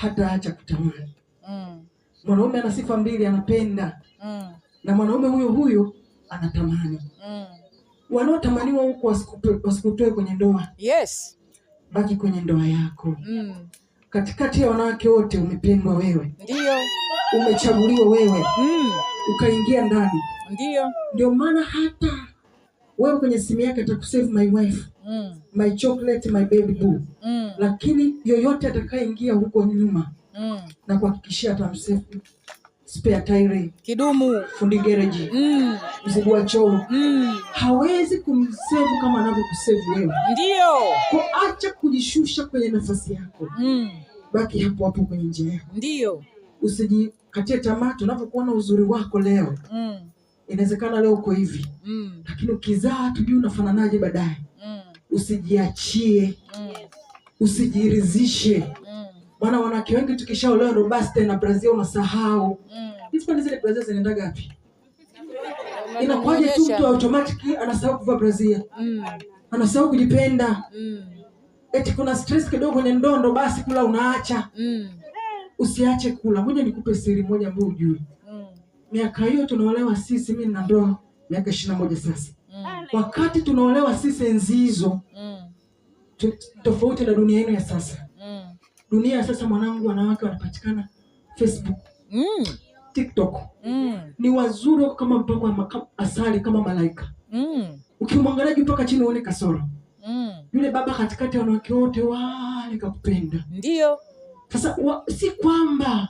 Hataacha kutamani. Mwanaume ana sifa mbili, anapenda na mwanaume huyo huyo anatamani. Wanaotamaniwa huko wasikutoe kwenye ndoa. Yes. Baki kwenye ndoa yako. Katikati ya wanawake wote umependwa wewe. Ndio. Umechaguliwa wewe. Ukaingia ndani. Ndio. Ndio maana hata wewe kwenye simu yake atakusave my wife, my chocolate, my baby boo. Lakini yoyote atakayeingia huko nyuma na kuhakikishia atamsave spare tire, kidumu, fundi garage, mzigo wa choo. Hawezi kumsave kama anavyokusave wewe. Ndio. Kwa acha kujishusha kwenye nafasi yako. Baki hapo hapo kwenye njia yako. Ndio. Usijikatie tamaa tunapokuona uzuri wako leo. Inawezekana leo uko hivi. Lakini ukizaa tujui unafananaje baadaye. Usijiachie. Usijiridhishe. Maana wanawake wengi tukishaolewa ndo basi tena Brazil unasahau. Hizi kwani zile Brazil zinaendaga wapi? Inakuwaje tu mtu automatic anasahau kuvaa Brazil? Anasahau kujipenda. Eti kuna stress kidogo kwenye ndoa ndo basi kula unaacha. Usiache kula. Ngoja nikupe siri moja ambayo hujui. Miaka hiyo tunaolewa sisi, mimi nina ndoa miaka 21 sasa. Wakati tunaolewa sisi enzi hizo, tofauti na dunia yenu ya sasa. Dunia ya sasa mwanangu, wanawake wanapatikana Facebook, TikTok. Ni wazuri wako kama mpako wa asali, kama malaika. Ukimwangalia juu mpaka chini uone kasoro. Yule baba katikati ya wanawake wote wale kakupenda. Ndio. Sasa si kwamba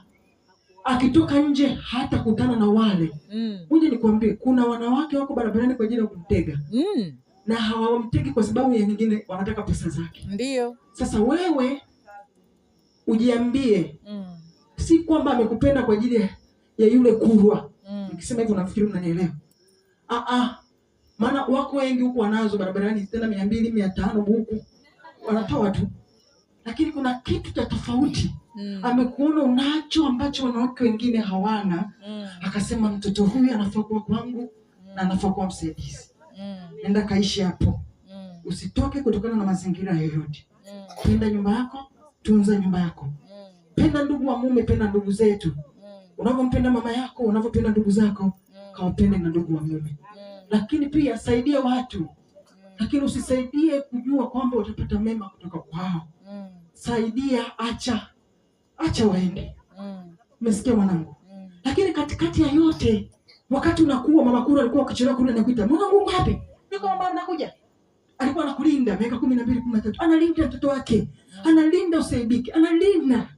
akitoka nje hata kutana na wale. Ngoja nikwambie, kuna wanawake wako barabarani kwa ajili ya kumtega. Na hawamtegi kwa sababu ya nyingine, wanataka pesa zake. Ndio. Sasa wewe ujiambie, si kwamba amekupenda kwa ajili ya yule kurwa. Nikisema hivyo nafikiri mnanielewa. Maana wako wengi huku wanazo barabarani tena 200, 500 huku wanatoa tu. Lakini kuna kitu cha tofauti. Amekuona unacho ambacho wanawake wengine hawana. Akasema mtoto huyu anafaa kuwa kwangu na anafaa kuwa msaidizi. Nenda kaishi hapo. Usitoke kutokana na mazingira yoyote. Penda nyumba yako, tunza nyumba yako. Penda ndugu wa mume, penda ndugu zetu. Unavyompenda mama yako, unavyopenda ndugu zako, kawapende na ndugu wa mume. Lakini pia saidia watu. Lakini usisaidie kujua kwamba utapata mema kutoka kwao. Saidia, acha waende. Umesikia mwanangu? Lakini katikati ya yote, wakati unakuwa mama kura alikuwa akichelewa kule na kuita, mwanangu uko wapi? Niko mama nakuja. Alikuwa anakulinda miaka 12, 13. Analinda mtoto wake. Analinda usaidike. Analinda.